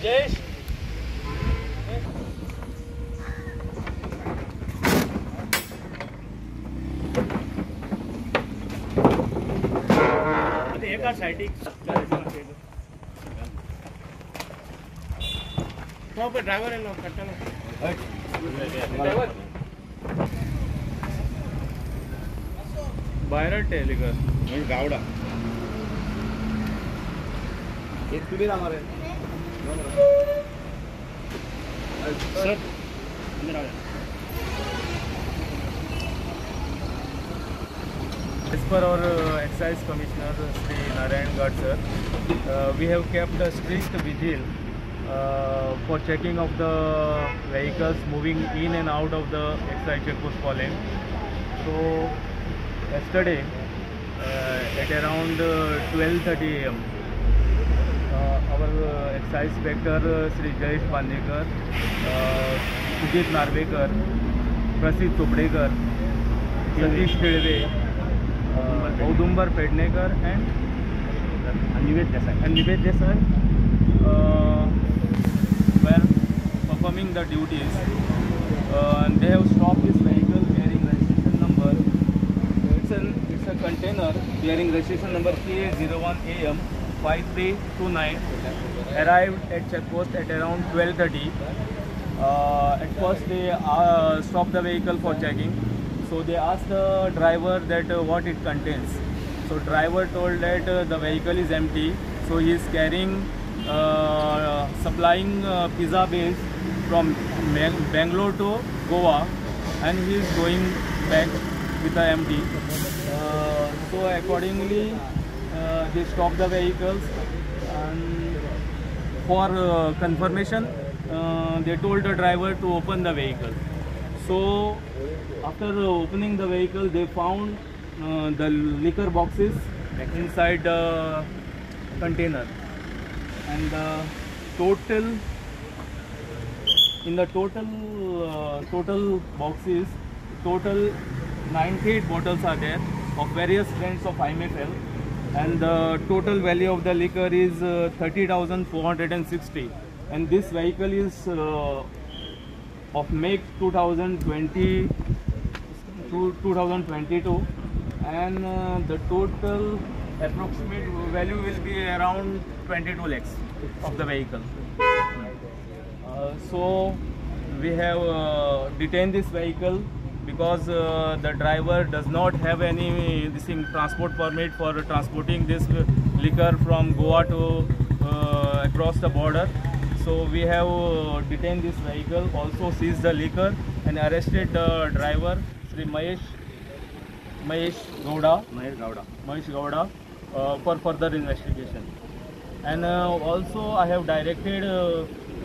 Jayesh एका सायडीक तो पळय ड्रायव्हर येयलो काडटलो ड्रायव्हर भायर हाडटे लिकर गावडा एक तुमी राव रे sir. As per our Excise Commissioner Shri Narayan Ghat sir, we have kept a strict vigil for checking of the vehicles moving in and out of the Excise checkpost Palolem. So yesterday at around 12:30 am, our Excise Inspector Shri Jayesh Bandekar, Sujit Narvekar, Prasidh Chopdekar, Satish Kelve, Audumbar Pednekar and Nived Desai were performing the duties, and they have stopped this vehicle bearing registration number. It's a container bearing registration number KA01AM 5329. Arrived at checkpost at around 12:30. At first they stopped the vehicle for checking. So they asked the driver that what it contains. So driver told that the vehicle is empty. So he is carrying, supplying pizza base from Bangalore to Goa, and he is going back with the empty. So accordingly, they stopped the vehicles, and for confirmation, they told the driver to open the vehicle. So after opening the vehicle, they found the liquor boxes inside the container, and the total in the total total boxes, total 98 bottles are there of various brands of IMFL, and the total value of the liquor is 30,460, and this vehicle is of make 2020 to 2022, and the total approximate value will be around 22 lakhs of the vehicle. So we have detained this vehicle because the driver does not have any this thing, transport permit for transporting this liquor from Goa to across the border. So we have detained this vehicle, also seized the liquor and arrested the driver Shri Mahesh Gowda for further investigation. And also I have directed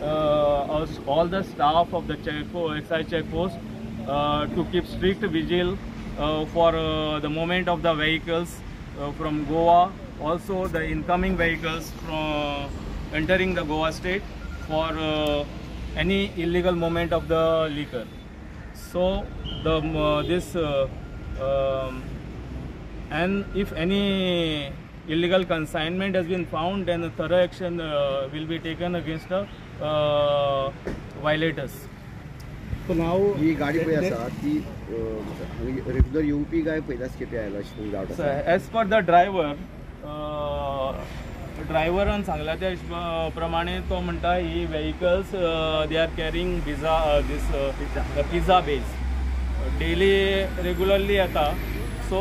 all the staff of the excise checkpost to keep strict vigil for the movement of the vehicles from Goa, also the incoming vehicles from entering the Goa state for any illegal movement of the liquor. So the this and if any illegal consignment has been found, then a thorough action will be taken against the violators. So now ही गाडी पळय आसा ती regular येवपी काय पयल्याच खेपे आयलो अशें डावट आसा. एज पर the driver, ड्रायव्हरान सांगला त्या प्रमाणे तो म्हणटा ही vehicles they are carrying pizza, this pizza base daily regularly येता. सो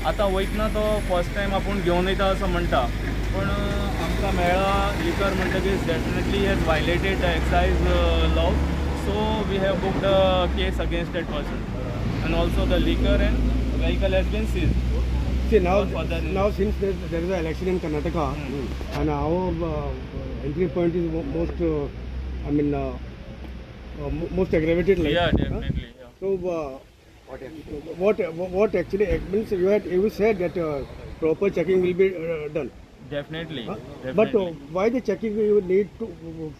आतां वयतना तो फर्स्ट टायम आपूण घेवन वयता असो म्हणटा, पूण आमकां मेळ्ळा लिकर म्हणटकीच definitely has violated the excise law. So we have booked a case against that person, and also the liquor and vehicle has been seized. See, now since there is an election in Karnataka, and our entry point is most, most aggravated. Like, yeah, definitely. Yeah. So what actually means you said that proper checking will be done. Definitely. Huh? Definitely. But why the checking you need to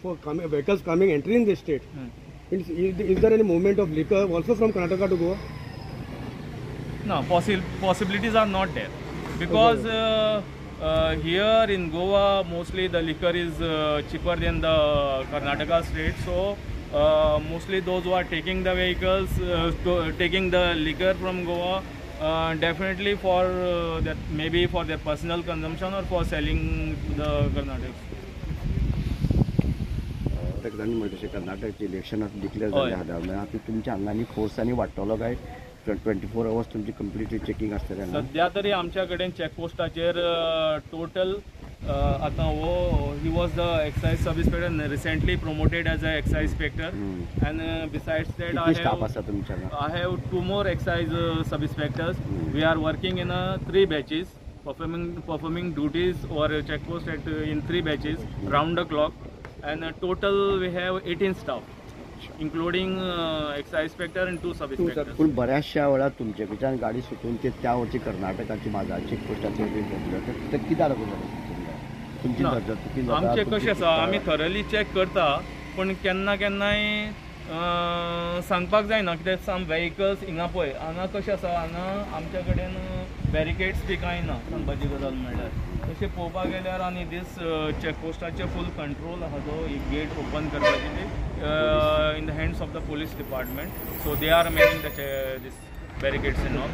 for vehicles coming entering the state? Is there any movement of liquor also from Karnataka to Goa? No, possibilities are not there, because Here in Goa mostly the liquor is cheaper than the Karnataka state, so mostly those who are taking the vehicles, taking the liquor from Goa, definitely for that maybe for their personal consumption or for selling to the Karnataka. तांणी म्हणटा तशें कर्नाटकचे election declare जाल्ले आहा, आतां तुमच्या हांगा force आनी वाडटलो काय 24 आवर्स तुमची कंप्लीट चेकिंग आसतलें? सद्या तरी आमच्या कडेन चॅकपोस्टाचेर टोटल आतां हो he was the excise sub inspector, recently promoted as a excise inspector, and besides that कितले स्टाफ आसा तुमच्या? I have 2 more excise sub inspectors. We are working in 3 batches, performing duties or check post at in 3 batches round the clock, and total we have 18 staff, including excise inspector and 2 sub inspectors. पूण बऱ्याचशा वेळार तुमचे कडच्यान गाडी सुटून ते त्या वरची कर्नाटकाची माझा चेकपोस्टाचेर ते कित्याक लागून जाता तुमची चुकी? आमचें कशें आसा, आमी थरली चॅक करता, पूण केन्ना केन्नाय सांगपाक जायना कित्याक सम व्हेकल्स हिंगा पळय हांगा कशें आसा, हांगा आमच्या कडेन बॅरिकेड्स बी कांय ना सांगपाची गजाल म्हणल्यार. तशें पळोवपाक गेल्यार आनी दीस चॅकपोस्टाचेर फूल कंट्रोल आहा, जो एक गेट ओपन करपाची ती in the hands of the police department, so they are manning the this barricades and all.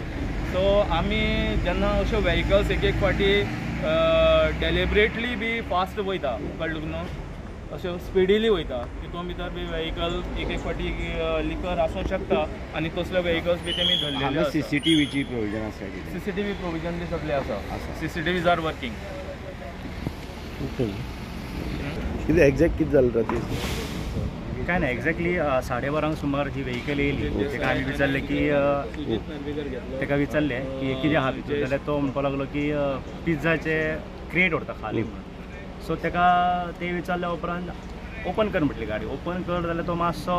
So आमी जेन्ना अश्यो व्हेकल्स एक एक फावटी डेलिबरेटली बी फास्ट वयता, कळ्ळें तुका न्हू, अश्यो स्पिडिली वयता, तितून भितर बी व्हेकल एक एक फावटी लिकर आसूंक शकता आनी तसले व्हेकल्स बी तेमी धरलेले आसा. सीसीटीव्हीची प्रोविजन आसा? सीसीटीव्ही प्रोविजन बी सगळें आसा, सीसीटीव्हीज are working. कितें एक्झॅक्ट कितें जालें राती? काय ना, एक्झॅक्टली 12:30 सुमार ही व्हेकल येयली. तेका आमी विचारलें की तेका विचारलें की कितें आहा भितर, जाल्यार तो म्हणपाक लागलो की पिझ्झाचे क्रेट व्हरता खाली म्हणून. सो तेका ते विचारल्या उपरांत ओपन कर म्हटली गाडी, ओपन कर जाल्यार तो मातसो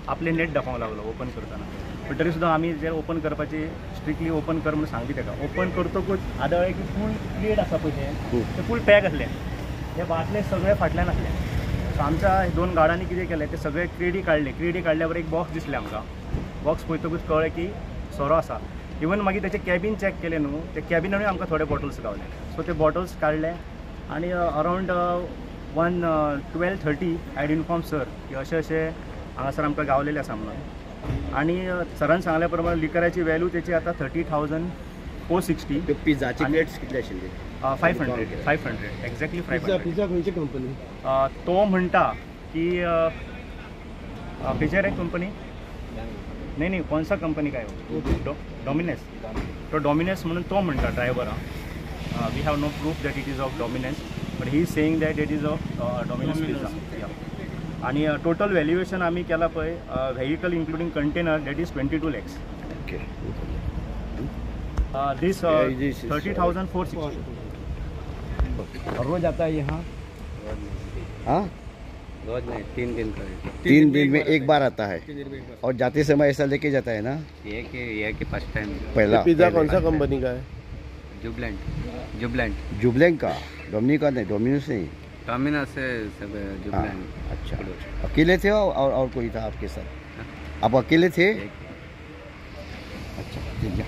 आपले नेट दाखोवंक लागलो ओपन करतना. पण तरी सुद्दां आमी जे ओपन करपाची स्ट्रिक्टली ओपन कर म्हणून सांगली तेका. ओपन करतकूच आदळ की फूल क्रेट आसा पळय तें फूल पॅक आसलें, ते बाटले सगळे फाटल्यान आसले. सो आमच्या 2 गार्डांनी कितें केलें, ते सगळे क्रेडी काडले. क्रेडी काडल्या बरोबर एक बॉक्स दिसलें आमकां. बॉक्स पळयतकूच कळ्ळें की सोरो आसा. इवन मागीर तेचें कॅबीन चॅक केलें न्हू, ते कॅबिनानूय आमकां थोडे बॉटल्स गावले. सो ते बॉटल्स काडले आनी around 12:30 I inform sir की अशें अशें हांगासर आमकां गावलेलें आसा म्हणून. आनी सरान सांगल्या प्रमाणे लिकराची वॅल्यू तेची आतां 30,460. पिझ्झाची प्लेट्स कितले आशिल्ली? 500 एक्झॅक्टली 500. पिझ्झा खंयची कंपनी? तो म्हणटा की खंयचे रे कंपनी? नाही नाही, कोणसा कंपनी काय हो? डॉमिनस. तो डॉमिनस म्हणून तो म्हणटा driver. We have no proof that it is of Domino's, but he is saying that it is of Domino's pizza. आणि टोटल व्हॅल्युएशन आमी केला पळय vehicle including container that is 22 lakhs. Okay. This 30,460. रोज आता है यहाँ? हाँ, रोज नहीं, 3 दिन का। 3 दिन में एक बार आता है और जाते समय ऐसा लेके जाता है ना? ये कि फर्स्ट टाइम। पहला पिज़्ज़ा कौन सा कंपनी का है? जुबलेंट। जुबलेंट, जुबलेंट का, डोमिनिका नहीं, डोमिनोस नहीं, डोमिनोस से सब जुबलेंट। अच्छा, अकेले थे और कोई था आपके साथ? आप अकेले थे? अच्छा, ठीक है।